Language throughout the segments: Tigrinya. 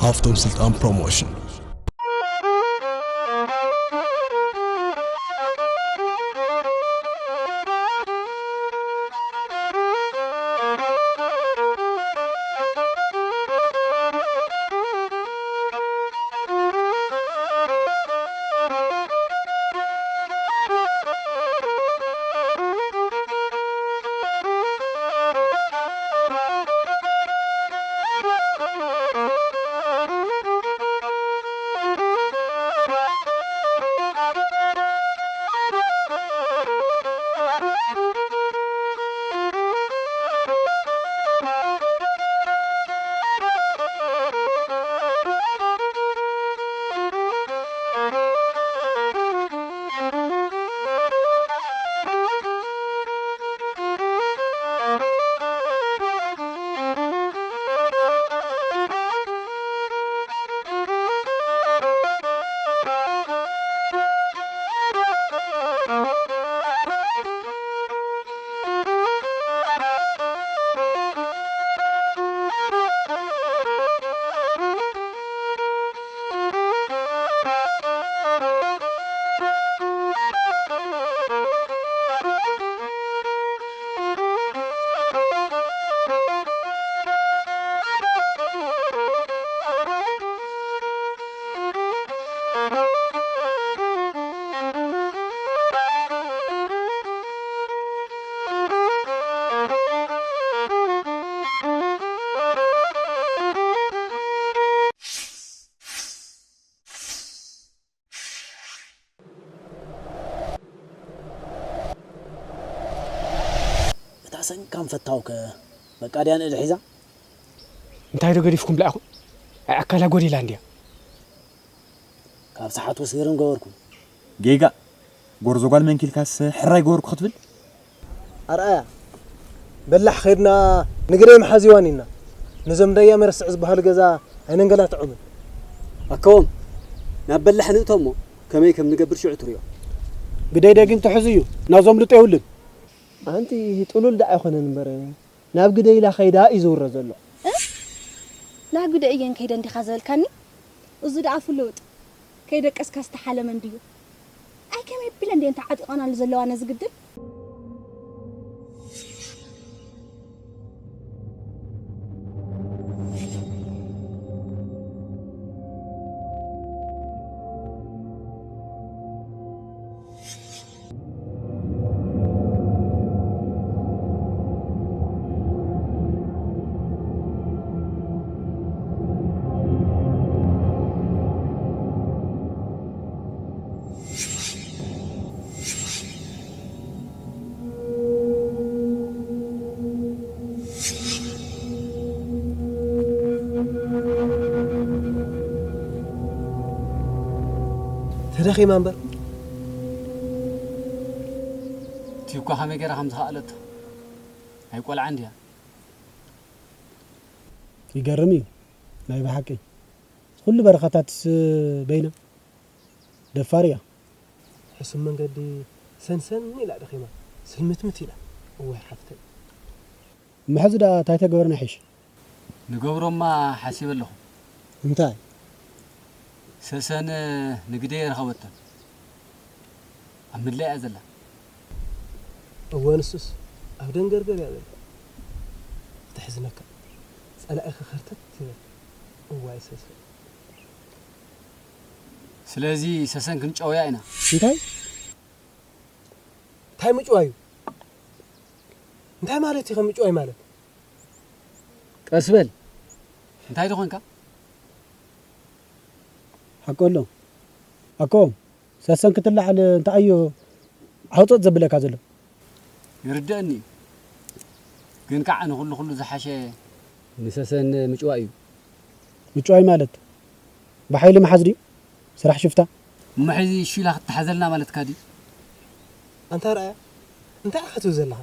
ሃፍቶም ስልጣን ፕሮሞሽን። እታ ሰንካም ፈታውከ በቃ ድያ ንእድ ሒዛ? እንታይ ዶ ገዲፍኩም ብላዕኹም? ኣይ ኣካላ ጎዲላ እንድያ። ካብ ሰሓት ወሲርም ገበርኩም። ጌጋ፣ ጎርዞ ጓል መንኪልካስ ሕራይ ገበርኩ ክትብል? ኣርኣያ፣ በላሕ ኸድና ንግደይ መሓዚዋን ኢና። ነዞም ዳያ መርስዕ ዝበሃሉ ገዛ ኣይነንገላትዖምን። ኣከዎም፣ ናብ በላሕ ንእቶ እሞ ከመይ ከም ንገብር ሽዑ ትሪኦ። ግደይ ደጊም ትሕዙ እዩ፣ ናዞም ልጦ የብሉን። ኣንቲ ጥሉል ደኣ ኣይኮነን እምበር፣ ናብ ግደይ ኢላ ኸይዳ እዩ ዝውረ ዘሎ። እ? ናብ ግደይ እየን ከይደ እንዲኻ ዝበልካኒ? እዚ ደኣ ፍሉጥ፣ ከይደቀስካ ዝተሓለመ እንድዩ። ኣይ ከመይ ኣቢለ እንድየን ተዓጢቐናሉ ዘለዋ ነዚ ግድል? ተደኺማ እምበር። እቲ እኳ ከመይ ገይራ ከም ዝኸኣለቶ። ኣይቆልዓን ድያ? ይገርም እዩ ናይ ብሓቂ። ኩሉ በረኻታትስ በይና። ደፋር እያ። ሕሱም መንገዲ ሰንሰን ኢላ ደኺማ፣ ስልምትምት ኢላ። እዋይ ሓፍተይ። እሞ ሕዚ ደኣ እንታይ ተገበርና ይሕሽ? ንገብሮማ ሓሲበ ኣለኹ። እንታይ? ሰሰን ንግደይ የረኸበተን። ኣብ ምድላይ እያ ዘላ። እወ፣ ንሱስ ኣብ ደንገርገር እያ ዘላ። ተሕዝነካ። ጸላኢኺ ከርተት ይበል። እዋይ ሰሰን። ስለዚ ሰሰን ክንጨውያ ኢና። እንታይ? እንታይ ምጭዋይ እዩ? እንታይ ማለት እዩ ምጭዋይ ማለት? ቀስ በል። እንታይ ደኾንካ? ሓቆ ኣሎ። ኣኮ፣ ሰሰን ክትለዓል እንታይ እዩ ሓውጾት ዘብለካ ዘሎ? ይርደኣኒ እዩ። ግን ከዓ ንኹሉ ኩሉ ዝሓሸ ንሰሰን ምጭዋይ እዩ። ምጭዋይ ማለት ብሓይሊ ምሓዝ ድዩ? ስራሕ ሽፍታ? እሞ ሕዚ እሺ ኢላ ክትሓዘልና ማለትካ ድዩ? ኣንታ ርኣያ፣ እንታይ ኢኻ ትብል ዘለኻ?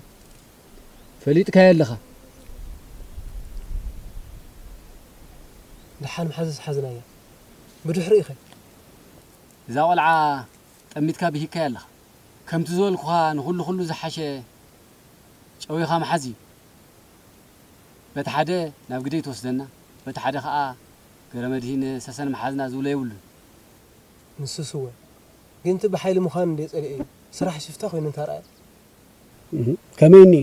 ፈሊጥካዮ ኣለኻ። ደሓን ምሓዝስ ሓዝናያ። ብድሕሪኡ ኸ? እዛ ቆልዓ ጠሚትካ ብሂግካያ ኣለኻ። ከምቲ ዝበልኩኻ ንኹሉ ኩሉ ዝሓሸ ጨዊኻ ምሓዝ እዩ። በቲ ሓደ ናብ ግደይ ትወስደና፣ በቲ ሓደ ኸኣ ገረመድሂን ሰሰን መሓዝና ዝብሎ የብሉን። ንሱስ እወ፣ ግን እቲ ብሓይሊ ምዃኑ እንድየ ጸሊኤዮ። ስራሕ ሽፍታ ኮይኑ እንተረኣየ። እህ፣ ከመይኒ?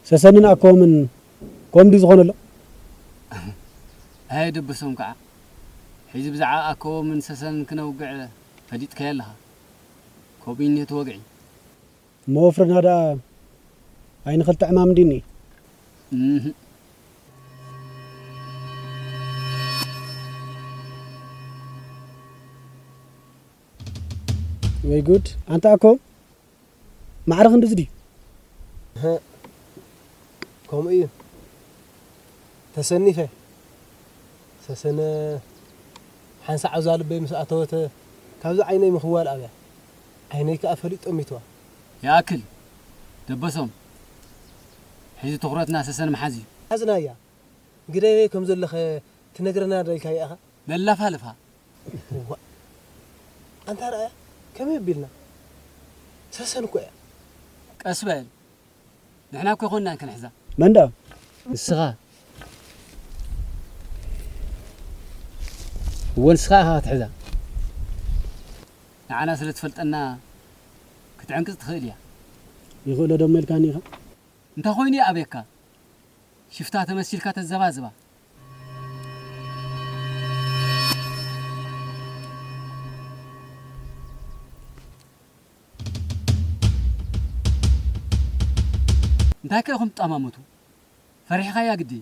ሰሰንን ኣኮምን ኮምዲ ዝኾነሎ? ኣይ ደበሶም ከዓ፣ ሕዚ ብዛዕባ ኣኮምን ሰሰንን ክነውግዕ ፈሊጥካዮ ኣለኻ። ኮምዩ ነቲ ወግዒ። እሞ ወፍርና ደኣ ኣይንኽልተ ዕማም እንዲኒ? እህ። ወይ ጉድ! ኣንታ ኣኮ ማዕረ ክንድዚ ድዩ? እህ፣ ከምኡ እዩ። ተሰኒፈ። ሰሰነ ሓንሳዕ ኣብዛ ልበይ ምስ ኣተወት፣ ካብዚ ዓይነይ ምኽዋል ኣብያ። ዓይነይ ከኣ ፈሊጥ ጠሚትዋ። ይኣክል። ደበሶም፣ ሕዚ ትኹረትና ሰሰን ምሓዝ እዩ። ሓዝናያ። ግደበይ ከም ዘለኸ ትነግረና ዶ ኢልካያ ኢኻ? ለላፋልፋ። እዋ፣ ኣንታ ረኣያ፣ ከመይ ኣቢልና? ሰሰን እኮ እያ። ቀስ በል። ንሕና እኮ ኣይኮንናን ክንሕዛ። መን ደኣ? ንስኻ። እወ፣ ንስኻ ኢኻ ክትሕዛ። ንዓና ስለ ትፈልጠና ክትዕንቅጽ ትኽእል እያ። ይኽእሎ ደሞ ኢልካኒ ኢኻ? እንታይ ኮይኑ ይኣብየካ? ሽፍታ ተመሲልካ ተዘባዝባ። እንታይ ከ ኢኹም ትጠማመቱ? ፈሪሕኻያ ግዲ።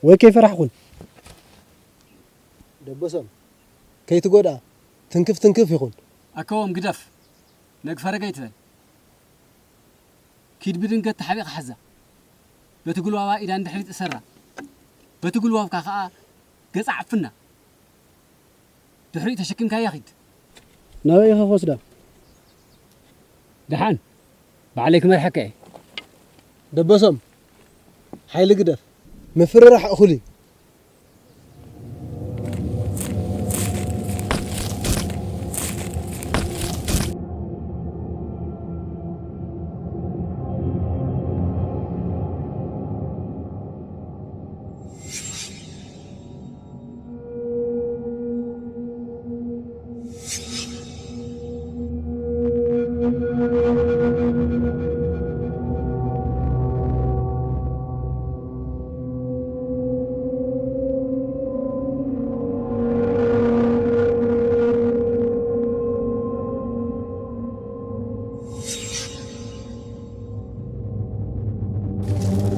ወይ ከይፈራሕኹን። ደበሶም፣ ከይትጎድኣ፣ ትንክፍ ትንክፍ ይኹን። ኣከዎም ግደፍ። ነግ ፈረገ ኣይትበል። ኪድ ብድንገት ተሓቢእኻ ሓዛ። በቲ ጉልባባ ኢዳ ንድሕሪት እሰራ። በቲ ጉልባብካ ኸኣ ገጻ ዓፍና። ድሕሪኡ ተሸኪምካያ ኺድ። ናበይ ኢኻ ክወስዳ? ደሓን፣ ባዕለይ ክመርሐካ እየ። ደበሶም፣ ሓይሊ ግደፍ። ምፍርራሕ እኹል እዩ።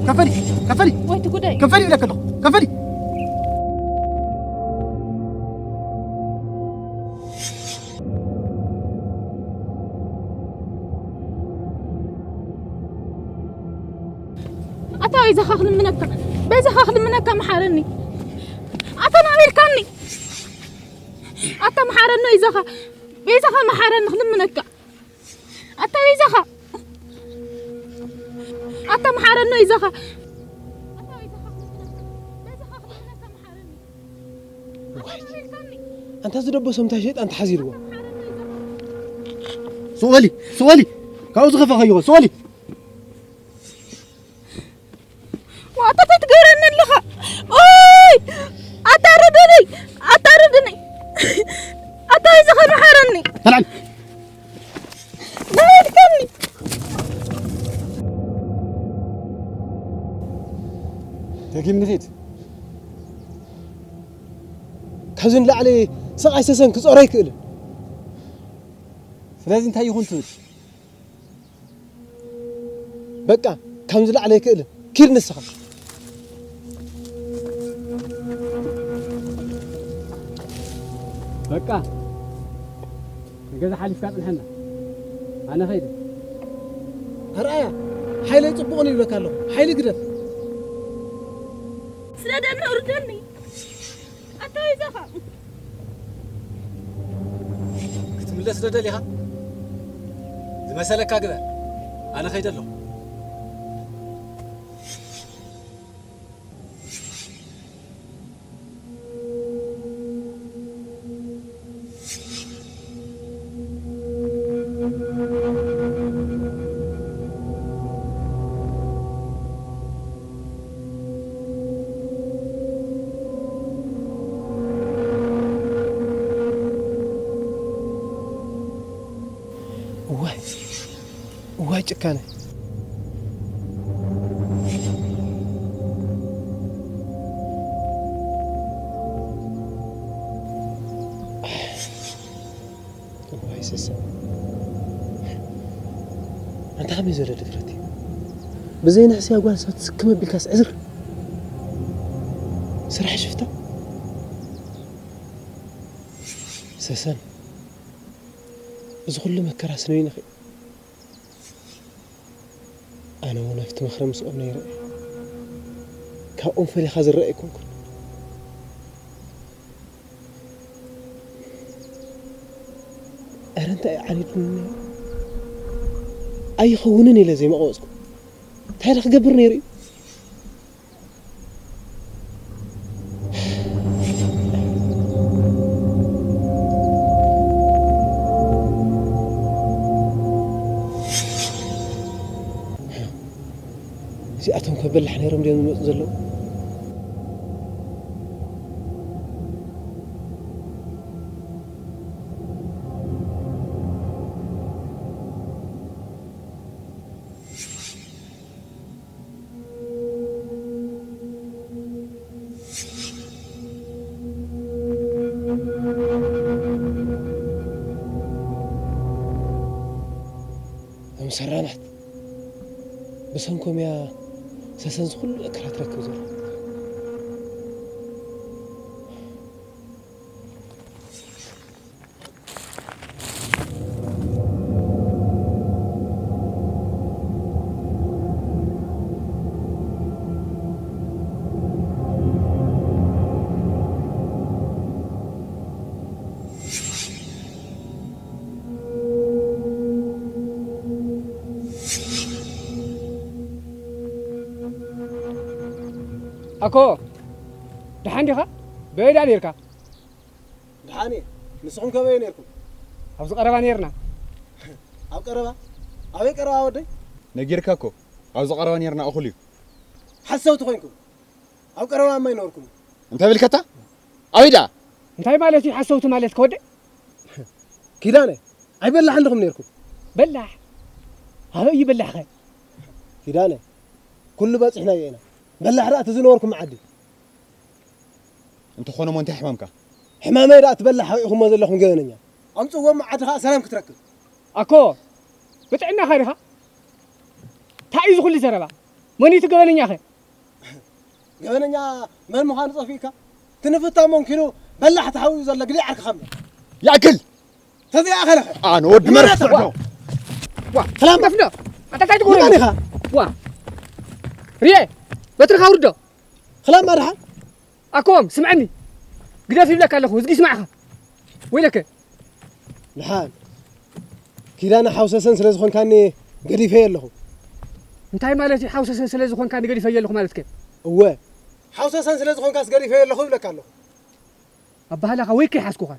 ከፈሊ፣ ከፈሊ። ወይ እቲ ጉዳይ። ከፈሊ ይብለክ ኣለኹ። ከፈሊ። ኣታ በይዛኻ ክልምነካ፣ በይዛኻ ክልምነካ መሓረኒ። ኣታ ናበይ ኢልካኒ? ኣታ መሓረኒ በይዛኻ፣ በይዛኻ መሓረኒ ክልምነካ። ኣታ በይዛኻ፣ ኣታ መሓረኒ በይዛኻ። ኣታ በይዛኻ ክልምነካ፣ በይዛኻ ክልምነካ መሓረኒ። ኣታ ናበይ ኢልካኒ? ኣንታ ዝደበሶም እንታይ ሸይጣን ተሓዚልዎ? ሱቕ በሊ፣ ሱቕ በሊ። ካብኡ ዝኸፈ ከይኾን፣ ሱቕ በሊ። ዋጣ እንታይ ትገብረኒ ኣለኻ? ኦይ! ኣታ ርድኒ! ኣታ ርድኒ! ኣታ በይዛኻ መሓረኒ! ተልዓል። ናበይ ኢልካኒ? ደጊም ንኺድ። ካብዚ ንላዕሊ ስቓይ ሰሰን ክጾሮ ኣይክእልን። ስለዚ እንታይ ይኹን ትብል? በቃ፣ ከምዚ ላዕሊ ኣይክእልን። ኪድ ንስኻ። በቃ፣ ንገዛ ሓሊፍካ ጽንሐና። ኣነ ኸይደ። ኣርኣያ፣ ሓይለይ ጽቡቕ ነው ይብለካ ኣለኹ። ሓይሊ ግደፍ። ስደደኒ፣ እርደኒ። ኣታ በይዛኻ። ክትምለስ ዶ ደሊኻ? ዝመሰለካ ግበር። ኣነ ኸይደ ኣለኹ። ኣነ። እዋይ ሰሰን። ኣንታ ከመይ ዝበለ ድፍረት እዩ? ብዘይ ንሕስያ ጓል ሰብ ትስክም ኣቢልካስ ዕዝር። ስራሕ ሽፍታ። ሰሰን። እዚ ኩሉ መከራ ስንበይንኺ። ኣነ እውን ኣብቲ መኽረ ምስኦም ነይረ እየ። ካብኦም ፈሊኻ ዝረአ ኣይኮንኩን። ኣረ እንታይ እዩ ዓኒዱኒ ነይሩ? ኣይኸውንን ኢለ ዘይመቐወጽኩ። እንታይ ኢለ ክገብር ነይሩ እዩ? እዚኣቶም ከ በላሕ ነይሮም ድዮም ዝመፁ ዘለዉ? እም ሰራናት ብሰንኮም እያ ሰሰን ዝኹሉ እክራት ረክብ ዘሎ። ኣኮ፣ ደሓን ዲኻ? በይዳ ኔርካ? ደሓን እየ። ንስኹም ከበይ ኔርኩም? ኣብዚ ቀረባ ኔርና። ኣብ ቀረባ? ኣበይ ቀረባ ወደይ? ነጊርካ እኮ፣ ኣብዚ ቀረባ ኔርና እኹል እዩ። ሓሰውቲ ኮይንኩም። ኣብ ቀረባ እማ ኣይነበርኩም። እንታይ ብልከታ? ኣበይ ደኣ? እንታይ ማለት እዩ ሓሰውቲ ማለት ከወደይ? ኪዳነ፣ ኣይበላሕን ዲኹም ኔርኩም? በላሕ? ኣበይ እዩ በላሕኸ? ኪዳነ፣ ኩሉ በጺሕናዮ ኢና። በላሕ ደኣ እቲ ዝነበርኩም መዓዲ። እንተኾነ እሞ እንታይ ሕማምካ? ሕማመይ ደኣ እቲ በላሕ ኢኹሞ ዘለኹም ገበነኛ። ኣምጽእዎም መዓዲ ኸኣ ሰላም ክትረክብ። ኣኮ፣ ብጥዕናኻ ዲኻ? እንታይ እዩ እዚ ኩሉ ዘረባ? መን እዩ እቲ ገበነኛኸ? ገበነኛ መን ምዃኑ ጠፊእካ? እቲ ንፍታሞን ኪሉ በላሕ ተሓዊኡ ዘሎ ግዲ ዓርክኻ እምበር። ይኣክል! ተዘይኣኸለኸ? ኣነ ወዲ መርፍዕ ዋ! ዶ። ዋ! ሰላም! መፍዶ! ኣታ እንታይ ትገብር መን ኣለኻ? ኢኻ? ዋ! ርየ! በትርኻ ውርዶ! ሰላም ኣድሓ? ኣኮም፣ ስምዐኒ። ግደፍ ይብለካ ኣለኹ፣ እዝጊ ይስማዕኻ። ወይለከ። ደሓን። ኪዳነ ሓው ሰሰን ስለ ዝኾንካኒ ገዲፈዮ ኣለኹ። እንታይ ማለት እዩ ሓው ሰሰን ስለ ዝኾንካኒ ገዲፈዮ ኣለኹ ማለትከ? እወ። ሓው ሰሰን ስለ ዝኾንካስ ገዲፈዮ ኣለኹ ይብለካ ኣለኹ። ኣባህላኻ ወይ ከይሓዝኩኻ።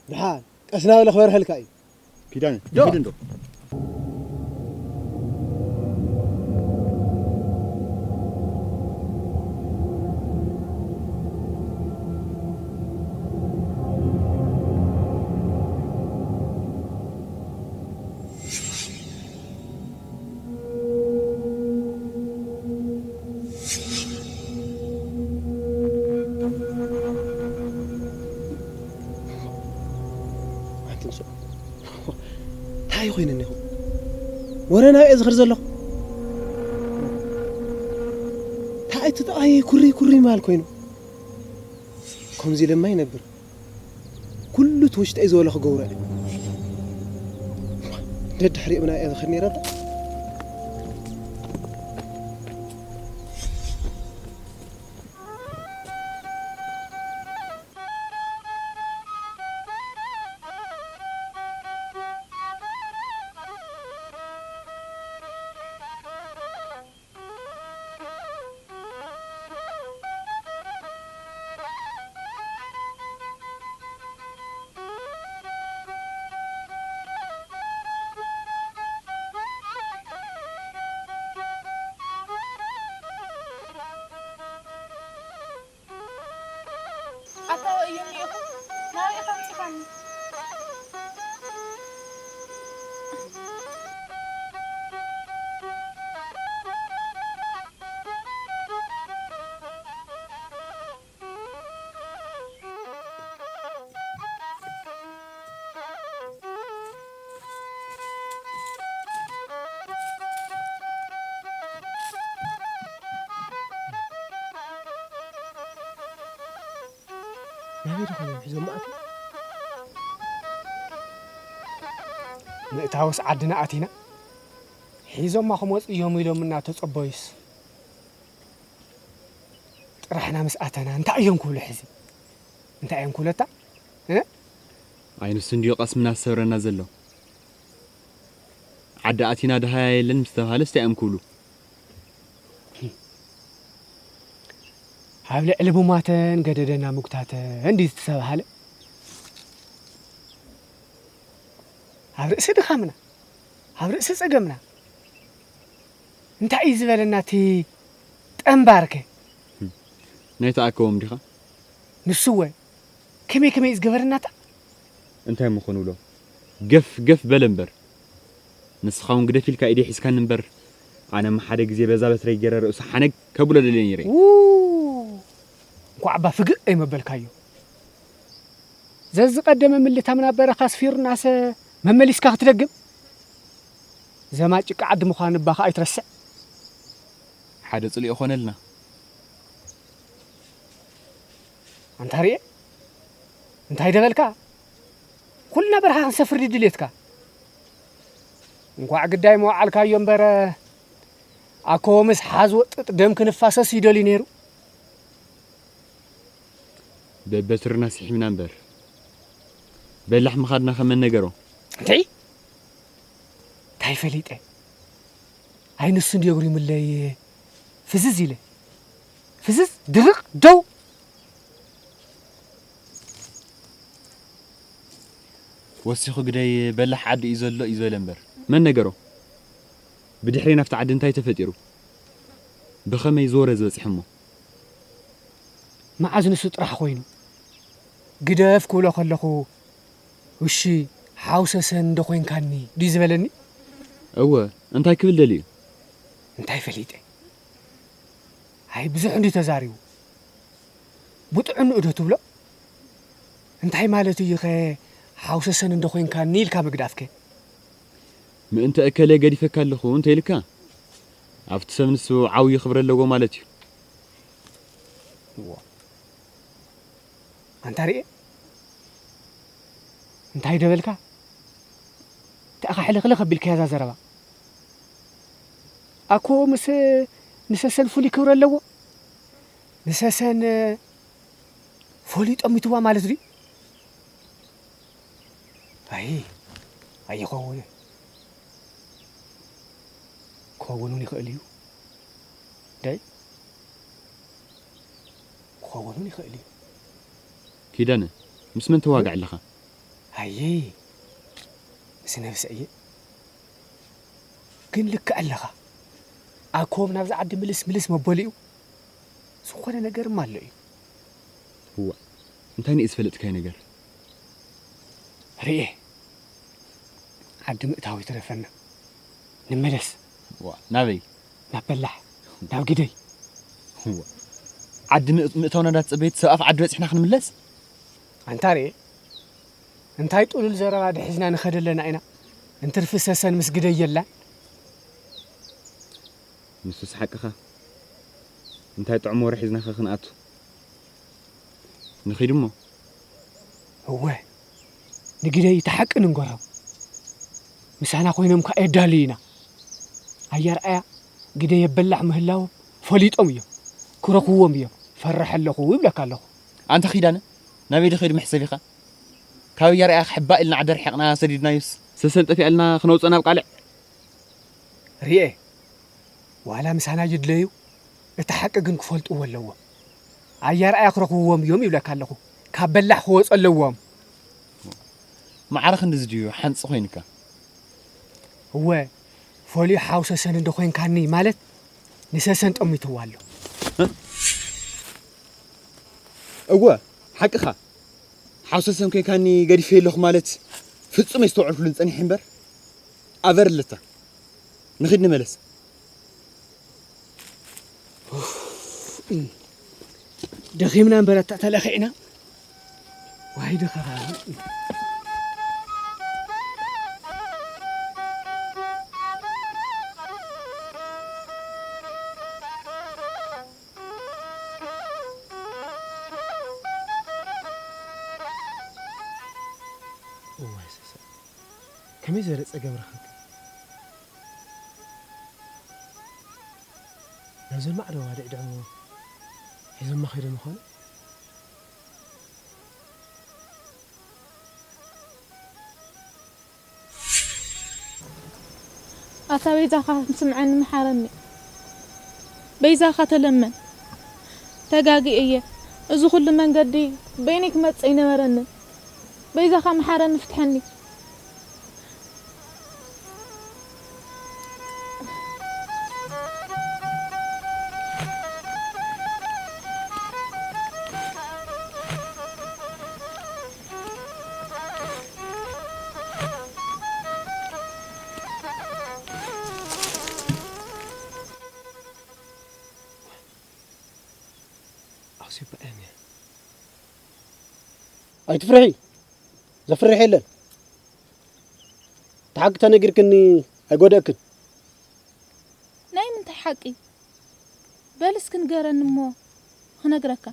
ደሓን። ቀስ እናበለ ክበርሀልካ እዩ። ኪዳነ፣ ዶ። ይኺድ እንዶ። ኣንትንሶ። እንታይ ኮይኑ እኒኹ? ወረ ናብኤ ዝኽር ዘለኹ? እንታይ እቲ ጥቓይ ኩሪ ኩሪ ማል ኮይኑ? ከምዚ ኢለ እማ ይነብር። ኩሉ እቲ ውሽጠይ ዝበሎ ክገብሮ እየ። ደድሕሪኦም ናብኤ ዝኽር ነይረ እባ። ኣበይ ድኾኑ ሒዞም ኣትዩ? ምእታውስ ዓድና ኣቲና ሒዞማ ክመፁ እዮም ኢሎም እናተፀበዩስ፣ ጥራሕና ምስ ኣተና እንታይ እዮም ክብሉ ሕዚ? እንታይ እዮም ክብለታ? እ? ኣይ ንሱ እንድዩ ቀስምና ዝሰብረና ዘሎ። ዓዲ ኣቲና ድሃያ የለን ምስ ተባሃለ እንታይ እዮም ክብሉ? ኣብ ልዕሊ ቡማተን ገደደና ምጉታተን እንድዩ ዝተባሃለ። ኣብ ርእሲ ድኻምና፣ ኣብ ርእሲ ጸገምና እንታይ እዩ ዝበለና እቲ ጠንባርከ? ናይ ተኣከቦም ዲኻ? ንሱወ ከመይ ከመይ እዩ ዝገበረናታ? እንታይ ምኾኑ ብሎ? ገፍ ገፍ በለ እምበር። ንስኻ እውን ግደፍ ኢልካ ኢደይ ሒዝካኒ እምበር፣ ኣነማ ሓደ ግዜ በዛ በትረይ ገይረ ርእሱ ሓነግ ከብሎ ደልየ ነይረ። ው! እንኳዕ እባ ፍግእ ኣይመበልካዮ። ዘዝቐደመ ምልታምና በረኻ ኣስፊሩናሰ መመሊስካ ክትደግም? ዘማጭቃ ዓዲ ምዃኑ እባ ኸኣ ኣይትረስዕ። ሓደ ጽልኢ ኾነልና። ኣንታ ርኤ፣ እንታይ ደበልካ? ኩልና በረኻ ክንሰፍር ድዩ ድሌትካ? እንኳዕ ግዳይ መዋዓልካዮ እምበር፣ ኣኮ ምስ ሓዝ ወጥጥ ደም ክንፋሰስ ይደልዩ ነይሩ። በበትርና ስሒብና እምበር፣ በላሕ ምኻድና ከመን ነገሮ። እንታይ? እንታይ ፈሊጠ? ኣይ ንሱ እንድዩ የጉሪሙለይ ፍዝዝ ኢለ። ፍዝዝ፣ ድርቕ፣ ደው። ወሲኹ ግደይ በላሕ ዓዲ እዩ ዘሎ እዩ ዝበለ እምበር። መን ነገሮ? ብድሕሪ ናብቲ ዓዲ እንታይ ተፈጢሩ? ብኸመይ ዝወረ ዝበጺሐ እሞ? መዓዝ ንሱ ጥራሕ ኮይኑ? ግደፍ ክብሎ ከለኹ፣ "ውሺ፣ ሓው ሰሰን እንዶ ኮይንካኒ" ድዩ ዝበለኒ? እወ፣ እንታይ ክብል ደልዩ? እንታይ ፈሊጠ? ኣይ፣ ብዙሕ እንድዩ ተዛሪቡ። ብጥዕንኡ ዶ ትብሎ? እንታይ ማለት እዩኸ፣ "ሓው ሰሰን እንዶ ኮይንካኒ" ኢልካ ምግዳፍከ? ምእንተ እከለ ገዲፈካ ኣለኹ እንተ ኢልካ፣ ኣብቲ ሰብ ንሱ ዓብዪ ክብሪ ኣለዎ ማለት እዩ። እዋ። ኣንታ ርኤ፣ እንታይ ደበልካ? ተኣኻ ሕልኽልኽ ኣቢልካያ እዛ ዘረባ። ኣኮ ምስ ንሰሰን ፍሉይ ክብሪ ኣለዎ። ንሰሰን ፈልዩ ጠሚትዋ ማለት ድዩ? ኣይ፣ ኣይኸውንን። ክኸውን እውን ይኽእል እዩ። ደይ፣ ክኸውን እውን ይኽእል እዩ። ኪዳነ፣ ምስ መን ትዋጋዕ ኣለኻ? ኣየ፣ ምስ ነብሰ እየ። ግን ልክዕ ኣለኻ። ኣኮብ ናብዚ ዓዲ ምልስ ምልስ መበሊኡ ዝኾነ ነገርማ ኣሎ እዩ። እዋ፣ እንታይ ንእስ ዝፈለጥካይ ነገር? ርኤ፣ ዓዲ ምእታው ይትረፈና። ንመለስ። ዋ፣ ናበይ? ናብ በላሕ፣ ናብ ግደይ። ዋ፣ ዓዲ ምእ-፣ ምእታውና እንዳተጸበየት ሰብ ኣፍ ዓዲ በጺሕና ክንምለስ? ኣንታ ርኤ፣ እንታይ ጥሉል ዘረባ ድሒዝና ንኸደለና ኢና። እንትርፊ ሰሰን ምስ ግደይ የላን። ንሱስ ሓቅኻ። እንታይ ጥዑም ወረ ሒዝናኸ ክንኣቱ? ንኺድ እሞ። እወ፣ ንግደይ እቲ ሓቂ ንንገሮ። ምሳና ኮይኖም ከኣ የዳልዩና። ኣያርኣያ ግደይ የበላሕ ምህላዎም ፈሊጦም እዮም። ክረኽብዎም እዮም። ፈርሕ ኣለኹ ይብለካ ኣለኹ። ኣንታ ኪዳነ፣ ናበይ ድኸይዱ መሕሰብ ኢኻ? ካብ ኣያርኣያ ክሕባእ ኢልና ዓዲ ኣርሒቕና ሰዲድናዩስ። ሰሰን ጠፊኣልና ክነውፅኦ ናብ ቃልዕ። ርኤ፣ ዋላ ምሳና ይድለዩ፣ እቲ ሓቂ ግን ክፈልጥዎ ኣለዎም። ኣያርኣያ ክረኽብዎም እዮም ይብለካ ኣለኹ። ካብ በላሕ ክወፁ ኣለዎም። ማዕረ ክንድዚ ድዩ ሓንፂ ኮይንካ? እወ፣ ፈልዩ ሓው ሰሰን እንዶ ኮይንካኒ ማለት ንሰሰን ጠሚትዋ ኣሎ። እወ፣ ሓቅኻ። ሓው ሰሰን ኮይንካኒ ገዲፈ ኣለኹ ማለት ፍጹም ኣይስተውዐልኩሉን ጸኒሐ እምበር፣ ኣበር ኣለታ። ንኺድ ንመለስ። ደኺምና እምበር ኣታ ተለኺዕና። ዋይ ድኸራ። ከመይ ዝበለ ጸገም ረኸብኪ? ናብዘን ማዕዶ ኣዋልድ ዕድዕሞ ሒዞማ ከይዶም ይኾኑ? ኣታ በይዛኻ ስምዐኒ፣ ምሓረኒ። በይዛኻ ተለመን። ተጋጊ እየ። እዚ ኩሉ መንገዲ በይነይ ክመጽእ ኣይነበረንን። በይዛኻ ምሓረኒ፣ ፍትሐኒ። ኣውሲባ እያ። ኣይትፍርሒ፣ ዘፍርሕ የለን። እቲ ሓቂ ተነጊርክኒ ኣይጎደእክን። ናይ ምንታይ ሓቂ? በል እስኪ ንገረኒ እሞ ክነግረካ።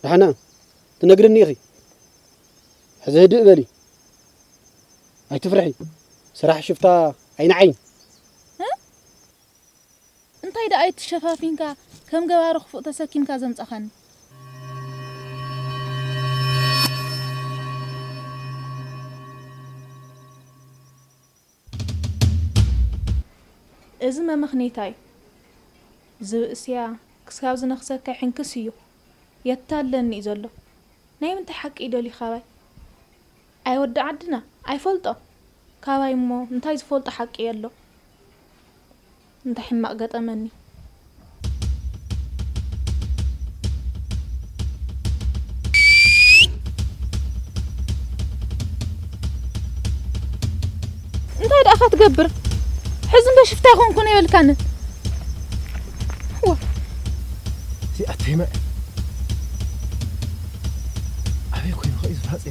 ደሓና ትነግርኒ ኢኺ። ሕዚ ህድእ በሊ። ኣይትፍርሒ። ስራሕ ሽፍታ ኣይንዓይን። እ? እንታይ ደኣ ኣይትሸፋፊንካ ከም ገባሪ ክፉእ ተሰኪምካ ዘምጻኻኒ? እዚ መመኽኔታይ ዝብእስያ ክሳብ ዝነኽሰካ ይሕንክስ እዩ። የታለኒ እዩ ዘሎ። ናይ ምንታይ ሓቂ እዩ ደልዩ ካባይ? ኣይ ወዲ ዓድና፣ ኣይፈልጦ። ካባይ እሞ እንታይ ዝፈልጦ ሓቂ የሎ? እንታይ ሕማቕ ገጠመኒ። እንታይ ደኣ ክትገብር? ሕዚ እንዶ ሽፍታ ኣይኮንኩን የበልካኒ። ዋ። እዚኣ ተይመ ኣበይ ኮይኑ ኸ እዩ ዝፋጽ?